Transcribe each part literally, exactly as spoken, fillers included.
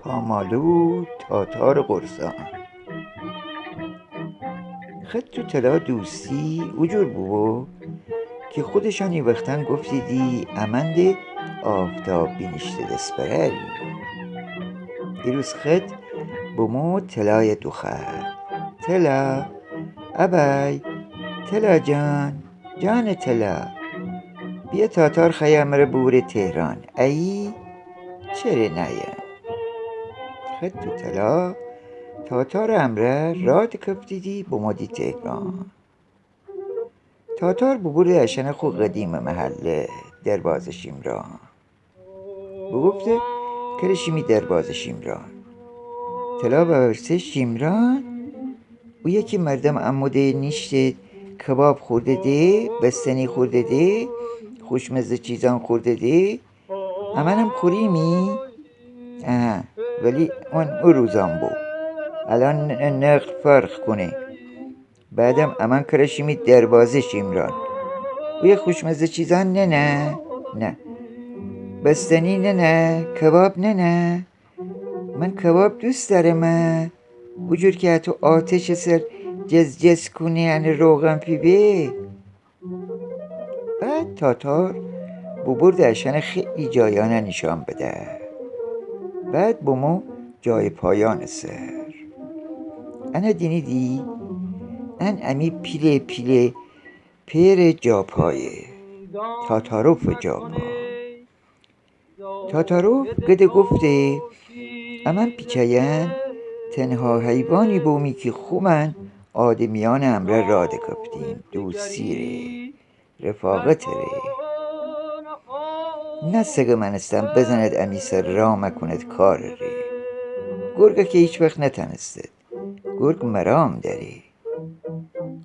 آماله و تاتار قرصان. خط و طلا دوستی اوجور بوبو کی خودشان ای وختان گفتیدی امأن ده آفتاب بینیشته دس برأری. ایروز خط بمو طلایه دوخوأ. طلا، ابی، طلا جان، جان طلا، بیه تاتار خوأیه امره ببره تهران. ایی چره نأیه؟ خط و طلا تاتار امره راه دکفتیدی بمودی تهران. تاتار ببرده اشأنه خو قدیمٚ محله دروازه شیمران. بوگفته کره شیمی دروازه شیمران. طلا بپرسه شیمران؟ اویه کی مردم امو ده نیشته کباب خورده ده، بستنی خورده ده، خوشمزه چیزان خورده ده، امأنم خوریمی؟ اها، ولی اون او روزان بو. الأن نقل فرق کونه. بعدم امأن کره شیمی دروازه شیمران. اویه خوشمزه چیزان ننه؟ نه. بستنی ننه؟ کباب ننه؟ من کباب دوست دأرمه. اوجور کی اتو آتشٚ سر جزجز کونه، انه روغن فی به. بعد تاتار ببرده اشأنه خیلی جایأنه نیشأن بده. بعد بمو جای پایانٚ سر. انه دینیدی؟ ان امی پیله پیله پئرٚ جاپایه. تاتاروفٚ جاپا. تاتاروف گده گفته امأن پیچه‌یأن تنها حیوانی بومی کی خومأن آدمیأنٚ امرأ راه دکفتیم، دوستی ره، رفاقت ره. نه سگٚ مأنستن بزند امی سر، رام کند کار ره. گرگه کی هیچ وخت نتأنستد. گرگ مرام دأره.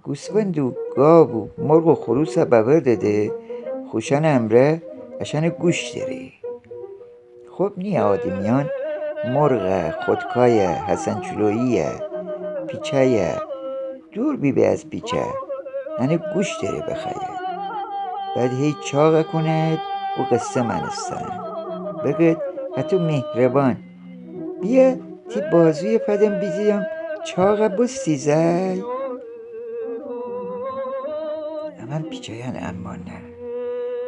گوسفند و گاو و مرغ و خروسه بأورده ده، خوشأنٚ امرأ اشأنٚ گوشتٚ ره. خب نییه آدمیأن مرغه، خودکایه، حسن چلوییه، پیچه‌یه، دور بیبه از پیچه، انه گوشتٚ ره بخوأید. بعد هی چاقه کند و قصه مأنستن بگد اتو مهربان. بیه تی بازویه فدم بیجیم، چاقه بوستی زأی. امأن پیچه‌یأن اما نه،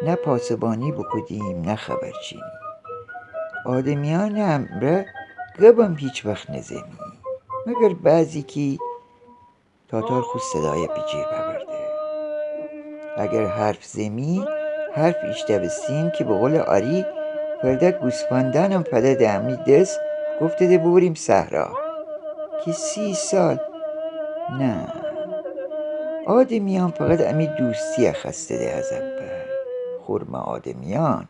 نه پاسبانی بوکودیم نه خبرچینی. آدمیأنٚ امرأ گبم هیچ وخت نزمی، مگر بعضی کی تاتار خو صدایه بیجیر بأورده. اگر حرف زمی، حرف ایشتوستیم کی به قولٚ آری، فرده گوسفندأنم فده ده امی دس، گفته ده ببریم صحرا. کی سی سال، نه. آدمیأن فقط امی دوستیه خوأسته ده از اول. خرمه آدمیأن،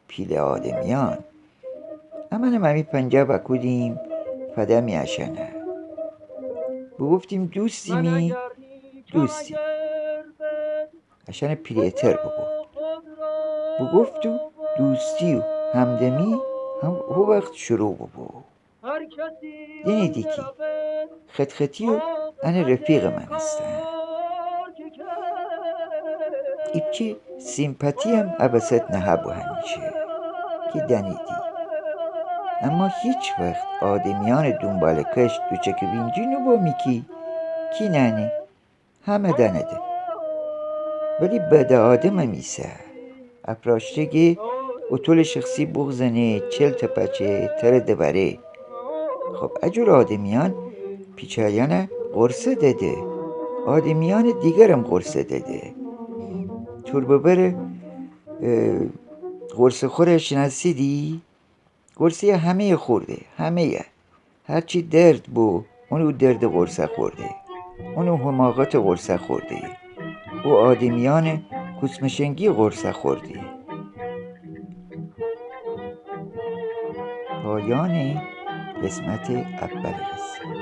پیله آدمیأن. امأنم امی پنجه بأکودیم فدمی اشأنه. بوگفتیم دوستیمی؟ دوستیم. اشأنه پیله‌تر بوگفت. بوگفت و دوستی و همدمی هم هو وخت شروع بوبو. دینیدی کی خط‌خطی و انه رفیقٚ مأنستن. ایپچه سیمپاتییم ا وسط نهه‌بو همیشه کی دأنیدی. اما هیچ وخت آدمیأنٚ دونباله‌کش دوچکه وینجی نوبومی کی کی نأنه. همه دأنده. ولی بده آدمم ایسه. افراشته گه اوتولٚ شخصی بوغزنه، چلته پچه، تره دبره. خب اجور آدمیأن پیچه‌یأنه غرصه دده. آدمیأنٚ دیگرم غرصه دده. تورببرٚ، اه، غرصه‌خوره شنأسیدی؟ غرصه‌یه همه‌یه خورده، همه‌یه. هرچی درد بو، اونو دردٚ غرصه خورده. اونو حماقتٚ غرصه خورده. او آدمیأنٚ کوسمشنگی غرصه خورده. پایانٚ قسمتٚ اولٚ قصه.